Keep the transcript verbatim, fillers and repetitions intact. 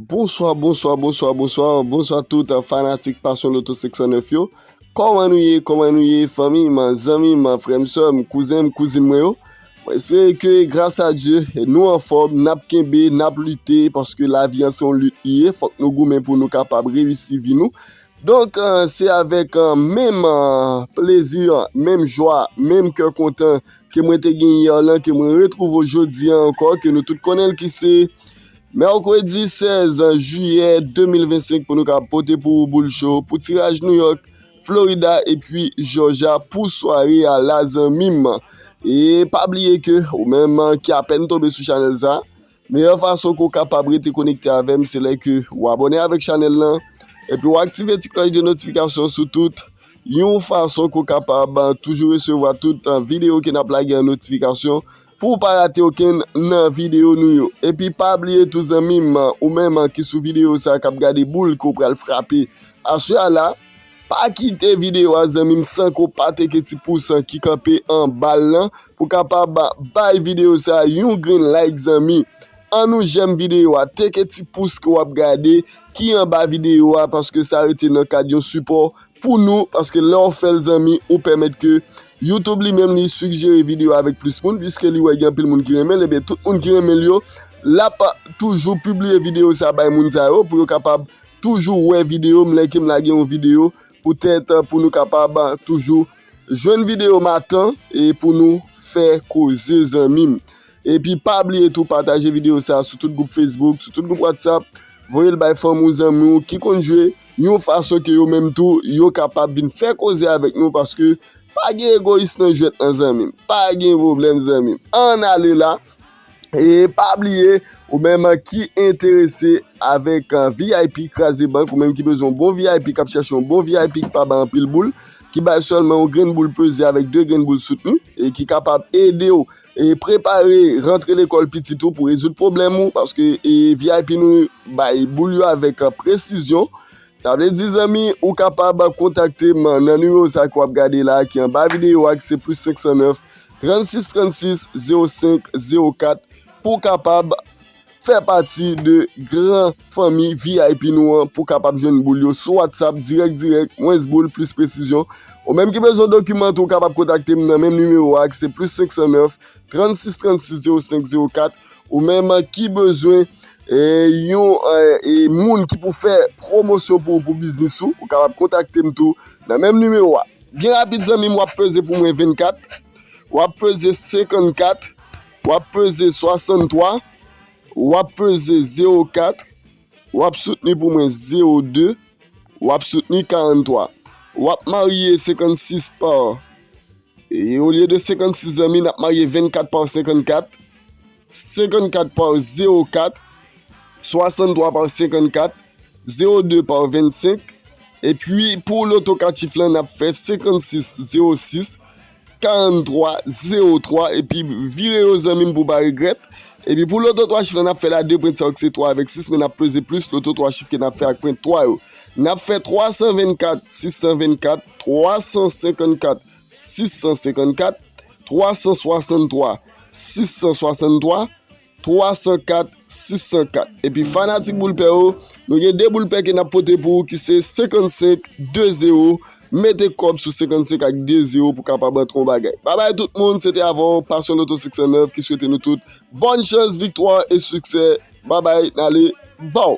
Bonswa, bonswa, bonswa, bonswa, bonswa tout fanatik Passion Lotto senk san nèf yo. Kòman nou ye, kòman nou ye, fanmi m, zanmi m, frè m, sè m, kouzen m, kouzin mwen yo? Mwen espere ke gras a Dye, nou anfòm, n ap kenbe, n ap lite, paske lavi an se yon lit li ye, fòk nou goumen pou nou kapab reyisi vi nou. Donk, eh, se avèk, eh, menm, eh, plezi, menm jwa, menm kè kontan ke mwen te gen yè lan, ke mwen retwouve w jodi a ankò, ke nou tout konnen l ki se mèkredi sèz jiyè de mil vennsenk pou nou ka pote pou ou boul cho pou tiraj New York, Florida epi Georgia pou sware a la zanmi m. E pa bliye ke ou menm ki apèn tonbe sou chanèl sa, meyè fason ke w kapab rete konekte avè m se lè ke w abòne avèk chanèl lan, epi w aktive ti klòch de notifikasyon sou tout, yon fason ke w kapab toujou resevwa tout videyo ke n ap lage an notifikasyon, pou w pa rate okenn nan videyo nou yo. Epi pa bliye tou zanmi m, ou menm ki sou videyo sa k ap gade boul ke w pral frape aswè a la, pa kite videyo a zanmi m san ke w pa teke ti pous ki kanpe anba l lan pou kapab bay videyo sa yon grenn like zanmi. Ann nou jèm videyo a, teke ti pous ke w ap gade ki anba videyo a, paske sa rete nan kad yon sipò pou nou, paske lè w fè l zanmi, ou pèmèt ke YouTube li menm li sijere videyo avèk plis moun, piske li wè gen anpil moun ki renmen l, ebyen tout moun ki renmen l yo, l ap toujou pibliye videyo sa bay moun sa yo pou yo kapab toujou wè videyo m lè ke m lage yon videyo, poutèt pou nou kapab toujou jwenn videyo m a tan e pou nou fè koze zanmi m. Epi pa bliye tou pataje videyo sa sou tout gwoup Facebook, sou tout gwoup WhatsApp, voye l bay fanmi w, zanmi w ki konn jwe yon fason ke yo menm tou yo kapab vin fè koze avèk nou, paske pa gen egoyis nan jwèt lan zanmi m, pa gen pwoblèm zanmi m. Ann ale la. E pa bliye, ou menm ki enterese avèk, eh, V I P kraze bank, ou menm ki bezwen yon bon V I P, k ap chèche yon bon V I P ki pa bay anpil boul, ki bay sèlman yon grenn boul peze avèk de grenn boul soutni, e ki kapab ede w e prepare rantre lekòl pitit ou pou rezoud pwoblèm ou, paske, e, V I P nou bay boul yo avèk, eh, presizyon. Sa vle di, zanmi, ou kapab kontakte m nan nimewo sa ke w ap gade la, ki anba videyo a, ki se plis senk san nèf, trannsis trannsis, zewo senk zewo kat, pou w kapab fè pati de gran fanmi V I P nou an, pou w kapab jwenn boul yo sou WhatsApp, dirèk, dirèk, mwens boul, plis presizyon. Ou menm ki bezwen dokiman tou, ou kapab kontakte m nan menm nimewo a, ki se plis senk san nèf, trannsis trannsis, zewo senk zewo kat. Ou menm ki bezwen, eh, yon, eh, eh, moun ki pou fè pwomosyon pou, pou biznis ou, ou kapab kontakte m tou nan menm nimewo a. Byen rapid, zanmi m, w ap peze pou mwen vennkat, w ap peze senkannkat, w ap peze swasanntwa, w ap peze zewo kat, w ap soutni pou mwen zewo de, w ap soutni karanntwa. W ap marye senkannsis pa, e olye de senkannsis, zanmi, n ap marye vennkat pa senkannkat, senkannkat pa zewo kat, swasanntwa pa senkannkat, zewo de pa vennsenk. Epi pou loto kat chif lan, n ap fè senkannsis zewo sis, karanntwa zewo twa, epi vire yo, zanmi m, pou w pa regrèt. Epi pou loto twa chif lan, n ap fè la de pwent sa yo ki se twa avèk sis, men n ap peze plis loto twa chif ke n ap fè ak pwent twa yo. N ap fè twa san vennkat, sis san vennkat, twa san senkannkat, sis san senkannkat, twa san swasanntwa, sis san swasanntwa, twa san kat, sis san kat. Epi fanatik boul pè yo, nou gen de boul pè ke n ap pote pou ou ki se senkannsenk, de zewo. Mete kòb sou senkannsenk ak de zewo pou kapab antre yon bagay. Babay tout moun, se te avè w, Passion Lotto senk san nèf ki swete nou tout bòn chans, viktwa e siksè. Babay, n ale, baw!